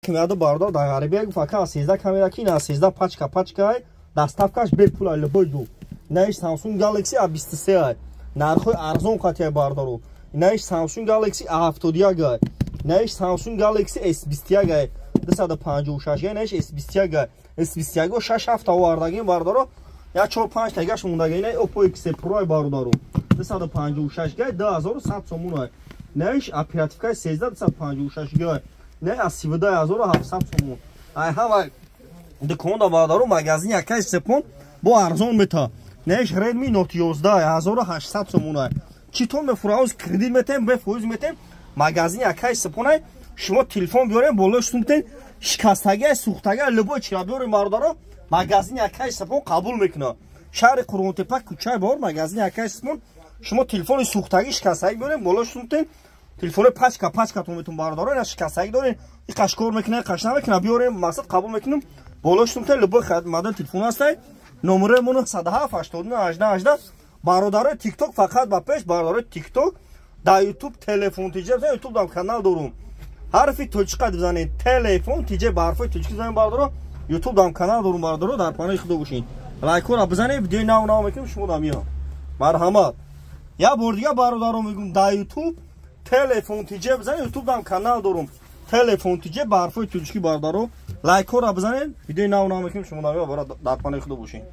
Кимяду бародар дар ғарибия гуфт, ака, 13 камера ки на 13 пачка пачка, доставкаш бепул, любой ҷо. Инаиш Samsung Galaxy A23 ай, нархҳои арзон қатия, бародаро. Инаиш Samsung Galaxy A71 ай, инаиш Samsung Galaxy S21 ай, 256 ай, инаиш S21 ай. S21 6 ҳафта овардагим, бародаро, як 4 5 тагаш мондаги. Инаи Oppo X Pro ай, бародаро, 256 гай, 2100 сомон ай. Инаиш оперативкаи 13, 256 гай, инаи аз 32700 сомон ай. Ҳама дуконда, бародаро, магазин якай сепон бо арзон мета. Инаиш Redmi Note 11, 1800 сомон ай. Читон мефуравоз, кредит метем, бефоиз метем. Магазин якай сепон ай. Шумо телефон биёрем, болои шутун битен, шикастагиай, сӯхтагиай, любой чира биёрем, бародаро, магазин якай сепон қабул мекунад. Шаҳри Қурғонтепа, кӯчаи Баҳор, магазин якай сепон. Шумо телефони сӯхтагӣ, шикастагӣ биёрем, болои шутун битен, телефони пачка пачкатон метун, бародаро. Ина шикастагӣ дорем, иқаш кор мекунад, иқаш намекунад, биёрем, мақсад, қабул мекунем, болои шутун битен. Любой модел телефон ҳастай. Номерои мо 907 89 18 18. Бародарои Тикток, фақат ба пеш, бародарои Тикток, дар Ютуб Телефон Тиҷа, Ютуб дам канал дорум. Ҳарфи тоҷика бизанед, Телефон Тиҷа, ба ҳарфои тоҷикӣ занед, бародаро. Ютуб дам канал дорум. Бародаро, дар паноҳи Худо бошед, лайкҳоро бизанед, видеои нав нав мекунем, шумо дам миём. Марҳамат. Як бор дига, бародаро, мегӯм: дар Ютуб Телефон Тиҷа бизанед, Ютуб дам канал дорум, Телефон Тиҷа, ба ҳарфои тоҷикӣ. Бародаро, лайкҳоро бизанед, видеои нав нав мекунем, шумо дам. Дар паноҳи Худо бошед.